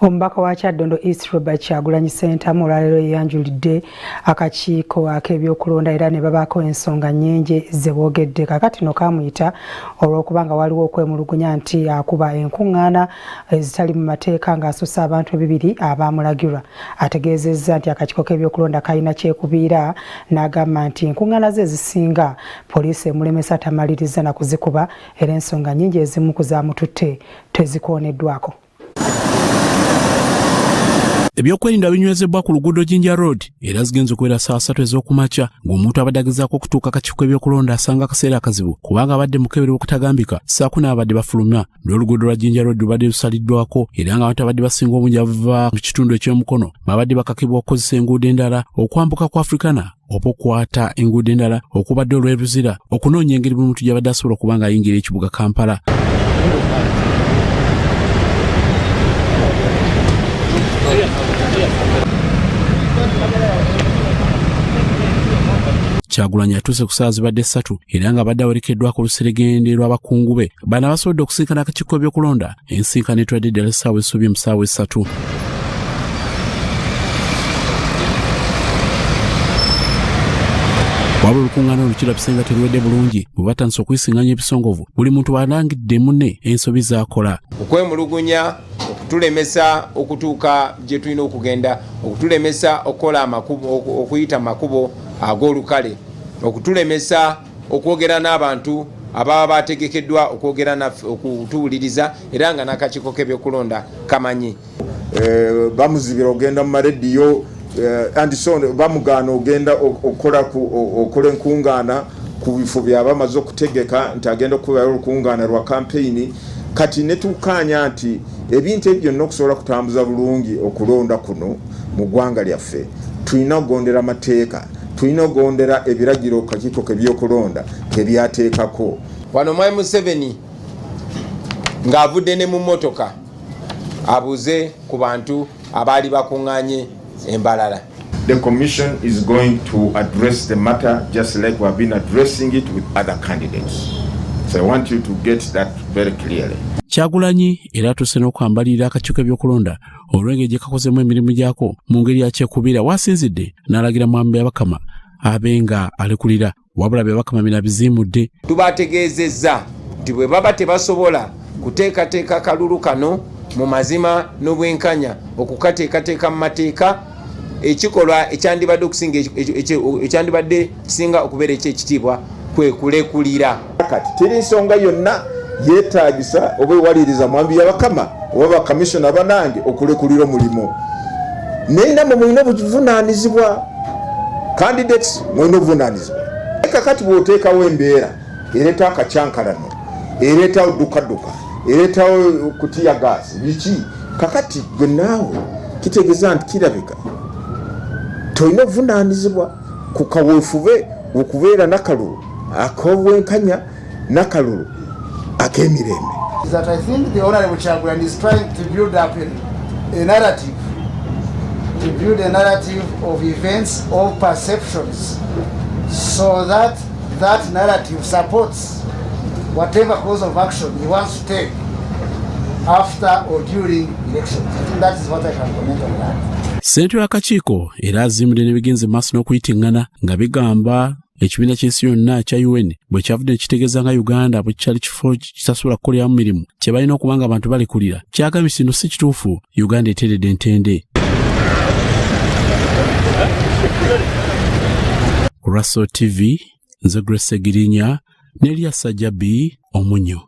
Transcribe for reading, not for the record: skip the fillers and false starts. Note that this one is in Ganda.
Omubaka wa Kyaddondo East Robert Kyagulanyi Ssentamu olwaleero yeyanjulidde akakiiko ak'ebyokulonda era ne babaako ensonga nnyingi ze boogedde. Kaakati no kaamuyita olw'okuba nga waliwo okwemulugunya nti akuba enkuŋŋaana ezitali mu mateeka ng'asusa abantu ebibiri abaamulagirwa. Ategeezezza nti akakiiko k'ebyokulonda kalina kyekubiira n'agamba nti enkuŋŋaana ze ezisinga poliisi emulemesa tamaliriza na kuzikuba era ensonga nnyingi ezimu ku zaamututte tezikooneddwako. Ebyokwerinda binywezebbwa ku luguudo Jinja Road era zigenze okubeera ssaawa 3 ez'okumakya ng'omuntu abadde agezaako okutuuka akakiiko k'ebyokulonda asanga akaseera akazibu kubanga abadde mukeberwa okutagambika ssaako n'abadde bafulumya. N'oluguudo lwa Jinja Road lubadde lusaliddwako era ng'abantu abadde basinga obungi abava mu kitundu eky'omukono babadde bakakibwa okukozesa enguudo endala okwambuka ku Africana oba okukwata enguudo endala okubadde olw'e Luzira okunoonya engeri buli muntu gy'abadde asobola okuba ng'ayingira ekibuga Kampala. Kyagulanyi atuuse ku ssaawa zibadde 3 era ng'abadde awerekeddwako oluseregende lw'abakungu be. Bano abasobodde okusinkana akakiiko k'ebyokulonda ensinkano etwadde ddala essaawa esobye mu ssaawa 3. Wabula olukuŋŋaana olwo kirabise nga teruwedde bulungi bwe batandise okuyisinganya ebisongovu buli muntu bw'alangidde munne ensobi z'akola. Okwemulugunya okutulemesa okutuuka gye tulina okugenda, okutulemesa okukola amakubo, okuyita mu makubo ag'olukale, okutulemesa okwogera n'abantu ababa bategekeddwa okwogera naffe, okutuwuliriza, era nga n'akakiiko k'ebyokulonda kamanyi. Bamuzibira ogenda mu marediyo, and so on, bamugaana ogenda okola enkungaana ku bifo byaba amaze okutegeka nti agenda okukubayo olukungaana lwa kampeyini. Kati ne tukkaanya nti ebintu ebyo byonna okusobola kutambuza bulungi okulonda kuno mu ggwanga lyaffe, tulina okugondera amateeka, tulina okugondera ebiragiro kakiiko k'ebyokulonda kebyateekako. Wano Mwami Museveni ng'avudde ne mu mmotoka abuuze ku bantu abaali bakuŋŋaanye embalala. The commission is going to address the matter just like we have been addressing it with other candidates. So I want you to get that very clearly. Kyagulanyi era atuuse n'okwambalirira akakiiko k'ebyokulonda olw'engeri gye kakozeemu emirimu gyako mu ngeri ya kyekubiira w'asinzidde n'alagira Mwami Byabakama abe nga alekulira, wabula Byabakama bino abiziimudde. Tubategeezezza nti bwe baba tebasobola kuteekateeka kalulu kano mu mazima n'obwenkanya okukateekateeka mu mateeka, ekikolwa ekyandibadde okusinga ekyandibadde kisinga okubeera ekyekitiibwa kwe kulekulira. Kati teri nsonga yonna yeetaagisa oba ewaliriza Mwami Byabakama oba bakamishona banange okulekulira omulimu, naye namwe mulina obuvunaanyizibwa, candidates mulina obuvunaanyizibwa. Kakati bw'oteekawo embeera ereeta akacyankalano, ereetawo ddukadduka, ereetawo kutiya gaasi biki, kakati gwe naawe kitegeeza nti kirabika tolina obuvunaanyizibwa ku kaweefube okubeera n'akalulu ak'obwenkanya n'akalulu ak'emirembe. That I think the Honorable Kyagulanyi is trying to build up a narrative, to build a narrative of events or perceptions, so that that narrative supports whatever course of action he wants to take after or during elections. I think that is what I can comment on that. Ssentebe w'akakiiko era azimbudde n'ebigenze mu maaso n'okuyitiŋŋana nga bigamba ekibiina ky'ensi yonna ekya UN bwe kyavudde ne kitegeeza nga Uganda bwe kyali kifo kitasobola kukoleramu mirimu kye balina okuba nga abantu balekulira. Kyagambye kino si kituufu, Uganda eteredde ntende. Ku Russell TV, nze Grace Segirinya ne Elias Sajjabi Omunyo.